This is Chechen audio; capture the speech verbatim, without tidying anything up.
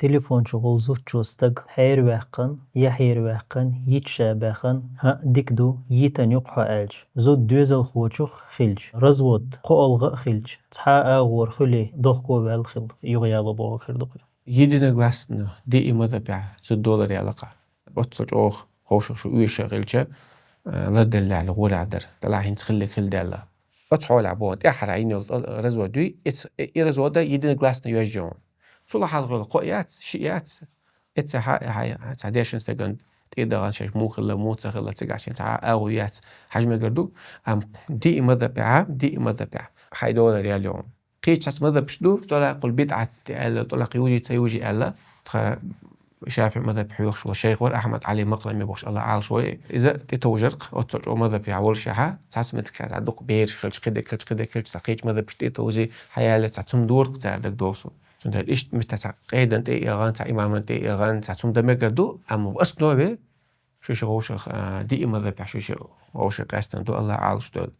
Телефон чу гӀолла зудчо стаг хьераваьккхина, е хьераваьккхина, йита ша баьхкина, хӀаъ, дика ду, йитина ю-кх хьо аьлча, зуда доьзалхочух хилча, развод кхоалгӀа а хилча, цхьа а агӀор хуьлий, дохко ваьлла хила, юхаяло бохург хир ду-кх. Единогласно диъ мазхӀабехь зуда долар яьлла-кх. Оццул чӀогӀа ховшах шу уьйша хилча, э, ларделлехь гӀолехь дар. Делахь хӀинца хиллиг хилла даьлла. Оцу хьолехь боху, тӀаьххьара йина йолу развод юй, эц-, и развода единогласно йоьжна йогӀу. Цул хьалха йолу кхоъ яц, шиъ яц. Эццахь хьа, хьа, цхьа дешна стагана тӀе а дахана шаьш муха хилла, муха ца хилла, цигахь шен цхьа а агӀо яц, хьажа мегар ду, амма диъ мазхӀабехь, диъ мазхӀабехь хьайн долар яьлла йогӀу. Кхечу цхьацца мазхӀабаш ду, тӀаккха кхул бидӀат аьлла, тӀаккха южий ца южий аьлла, тхан ШафиӀи мазхӀаб хьоьхуш волу шайх вара Ахьмад Ӏали Макърами бохуш, АллахӀ Ӏалаш ву, иза тӀетовжар-кх, оццул чӀогӀа мазхӀабехь волушехь, цхьацца меттигашкахь дукха бераш хилча, кхидерг хилча, кхидерг хилча, цхьа кхечу мазхӀабаш тӀетовжий, хьаяллалц цхьа цуьнан дора-кх цара дагадогӀу суна. Цундела иштта меттехь цхьа къайдана тӀе а яхана, цхьа имамана тӀе а яхана, цхьа цуьнан дан мегар ду, амма в основе шу ши вовшах, а, диъ мазхӀабехь шу ши вовшах къаьстина ду, АллахӀ Ӏалаш дойла.